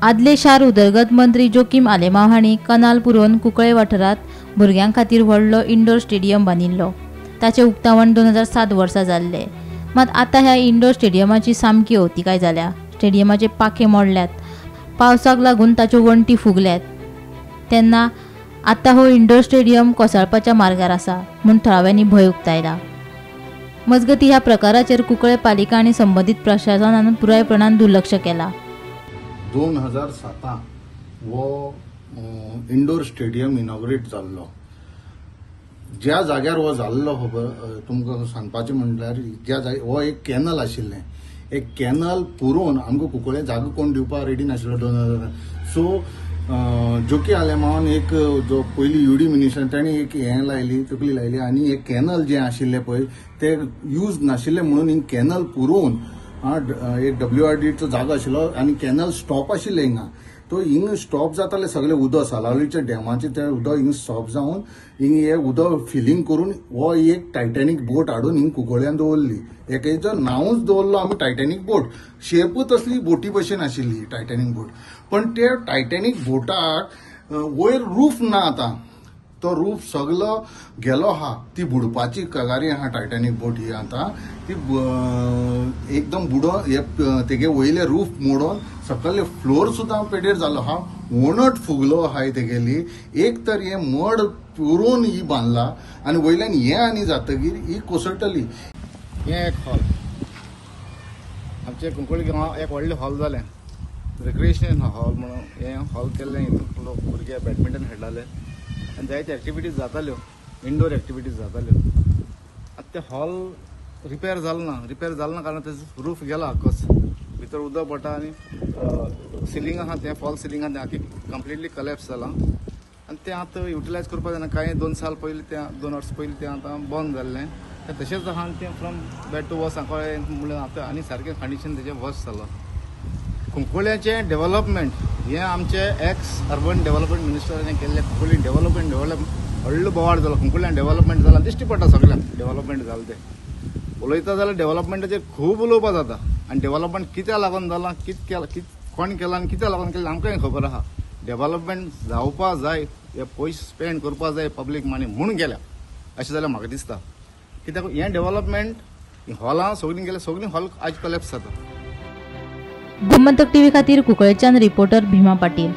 आदले शार उदरगत मंत्री जोकीम आलेमाव हांणी कनाल पुरोवन कुंकळे वाठारांत भुरग्यां खातीर व्हडलो इंडोर स्टेडियम बांदिल्लो. ताचें उक्तावण 2007 वर्सा जाल्लें. मात आतां ह्या इंडोर स्टेडियमाची सामकी अवतिकाय जाल्या. स्टेडियमाचे पाखे मोडल्यात, पावसाक लागून ताच्यो वण्टी फुगल्यात. तेन्ना आतां हो इंडोर स्टेडियम कोसळपाच्या मार्गार आसा म्हूण थळाव्यांनी भंय उक्तायला. मजगती ह्या प्रकाराचेर कुंकळे पालिका आनी संबंदीत प्रशासनान पुरायपणान दुर्लक्ष केलां. 2007 हो इंडोर स्टेडियम इनॉग्रेट जाल्लो. ज्या जाग्यार हो जाल्लो खबर तुमकां सांगपाचें म्हणल्यार ज्या जाग्यार हो एक कॅनल आशिल्लें, एक कॅनल पुरोवन आमकां कुंकळे जागो कोण दिवपाक रेडी नाशिल्लो 2000. सो जोकी आलेमावान एक जो पयली युडी मिनिस्टर ताणें एक हें लायली, तकली लायली आनी एक कॅनल जें आशिल्लें पळय ते यूज नाशिल्लें म्हणून एक कॅनल पुरोवन एक WRDचो जागो आशिल्लो आनी कॅनल स्टॉप आशिल्लें हिंगा. तो हिंग स्टॉप जाताले सगळे उदक सालावलीच्या डॅमाचें तें उदक हिंग स्टॉप जावन हिंग हे उदक फिलींग करून हो एक टायटॅनीक बोट हाडून हिंग कुंकळ्यान दवरली. एकेचो नांवूच दवरलो आमी टायटॅनीक बोट. शेपूच तसली बोटी भशेन आशिल्ली टायटॅनीक बोट. पण ते टायटॅनीक बोटाक वयर रूफ ना, आतां तो रूफ सगलो गेलो आहा. ती बुडपाची कगारी आहा टायटॅनीक बोट ही आतां ती एकदम बुडोन तेगे वयले रूफ मोडोन सकयले फ्लोर सुद्दां पेडेर जालो आहा, वणट फुगलो आहा तेगेली. एक तर हे मड पुरोवन ही बांदला आनी वयल्यान हें आनी जातगीर ही कोसळटली. हें एक हॉल आमचे कुंकळी गांवां एक व्हडलें हॉल जालें, रिक्रिएशन हॉल म्हणून हें हॉल केल्लें. हितून लोक भुरगे बॅडमिंटन खेळटाले आनी जायते एक्टिविटीज जाताल्यो, इंडोर एक्टिविटीज जाताल्यो. आतां तें हॉल रिपेर जालें ना, रिपेर जालें ना कारण तेजो रूफ गेला आख्खोच, भितर उदक पडटा आनी सिलींग आहा तें फॉल सिलींग आहा तें आख्खें कंप्लिटली कलॅप्स जालां आनी तें आतां युटिलायज करपाक जायना. कांय 2 साल पयलीं तें 2 वर्सां पयलीं तें आतां बंद जाल्लें, तें तशेंच आहा आनी तें फ्रॉम बॅड टू वर्स कळ्ळें म्हणल्यार आतां आनी सारकें कंडिशन तेजें वर्स जालां. कुंकळ्याचें डेवलपमेंट हें आमचे एक्स अर्बन डेवलपमेंट मिनिस्टरान केल्लें. कुंकळ्ळी डेवलपमेंट व्हडलो बोवाळ जालो, कुंकळ्यान डेवलपमेंट जालां दिश्टी पडटा सगळ्यांक डेवलपमेंट जालें. तें उलयता जाल्यार डेवलपमेंटाचेर खूब उलोवपा जाता आनी डेवलपमेंट कित्याक लागून जालां, कितें केलां, कोण केलां आनी कित्याक लागून केलें आमकांय खबर आहा. डेवलपमेंट जावपा जाय, हे पयशे स्पेंड करपा जाय पब्लीक मनी म्हूण गेल्या अशें जाल्यार म्हाका दिसता. कित्याक हें डेवलपमेंट हॉलां सगळीं गेल्या, सगळीं हॉल आज कलॅप्स जाता. गोमंतक टीव्ही खातीर कुंकळेच्यान रिपोर्टर भीमा पाटील.